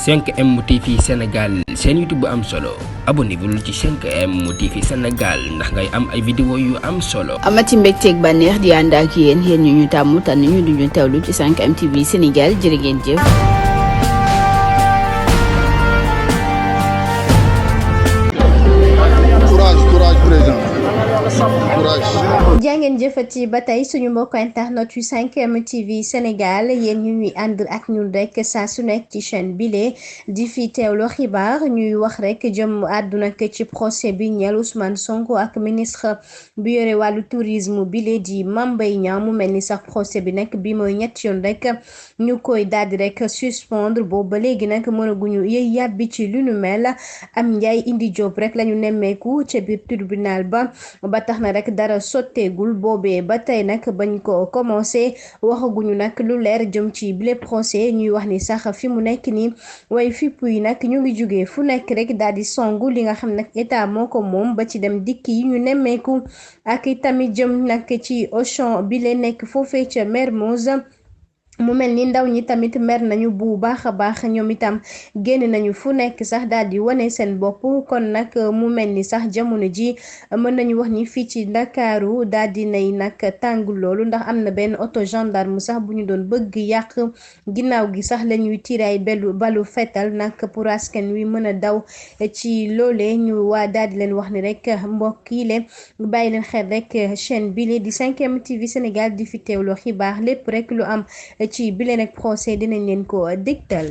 5M TV Sénégal seen YouTube bu am solo abonnez-vous ci 5M TV Sénégal ndax ngay am ay vidéo yu am solo. amati mbégteeg bànneex di ànd ak yéen ñu tàmm tànn ñu duñu teewlu ci 5M TV Sénégal jërë ngeen jëf. courage président. jàngeen jëfati ba tey suñu mbokk internet yu 5M TV Sénégal yéen ñu ñuy ànd ak ñun rek saa su nekk ci chaîne bile di fi teewlu xibaar ñuy wax rek jëm àdduna ci procès bi ñeel Ousmane Sonko ak ministre bi yore wàllu tourisme bile di Mame Mbaye Niang mu mel ni sax procès bi nag bi mooy ñetti yoon rek ñu koy daldi rek suspendre boobu ba léegi nag mënaguñu yëy yàbbi ci lu nu mel am njaay indi job rek lañu nemmeeku ca biir tribunal ba tax na rek dara sotteegul boobee ba tey nag bañ ko commencé waxaguñu nag lu leer jëm ci bile procès ñuy wax ni sax fi mu nekk nii way fipp yi nag ñu ngi jógee fu nekk rek daal di songu li nga xam nag état moo ko moom ba ci dem dikk yi ñu nemmeeku ak itamit jëm nag ci Auchan bile nekk foofee ca Mermoz mu mel ni ndaw ñi tamit mer nañu bu baax a baax ñoom itam génn nañu fu nekk sax daal di wane seen bopp kon nag mu mel ni sax jamono ji mën nañu wax ni fii ci Ndakaaru daal di nay nag tàng loolu ndax am na benn auto gendarme sax bu ñu doon bëgg yàq ginnaaw gi sax la ñuy tiraay balu fetal nag pour askan wi mën a daw ci loolee ñu waa daal di leen wax ni rek mbokk yi leen bàyyi leen xel rek chaîne bile di 5M TV Sénégal di fi teewloo xibaar lépp rek lu am ci bile nag procès dinañ leen ko dégtal.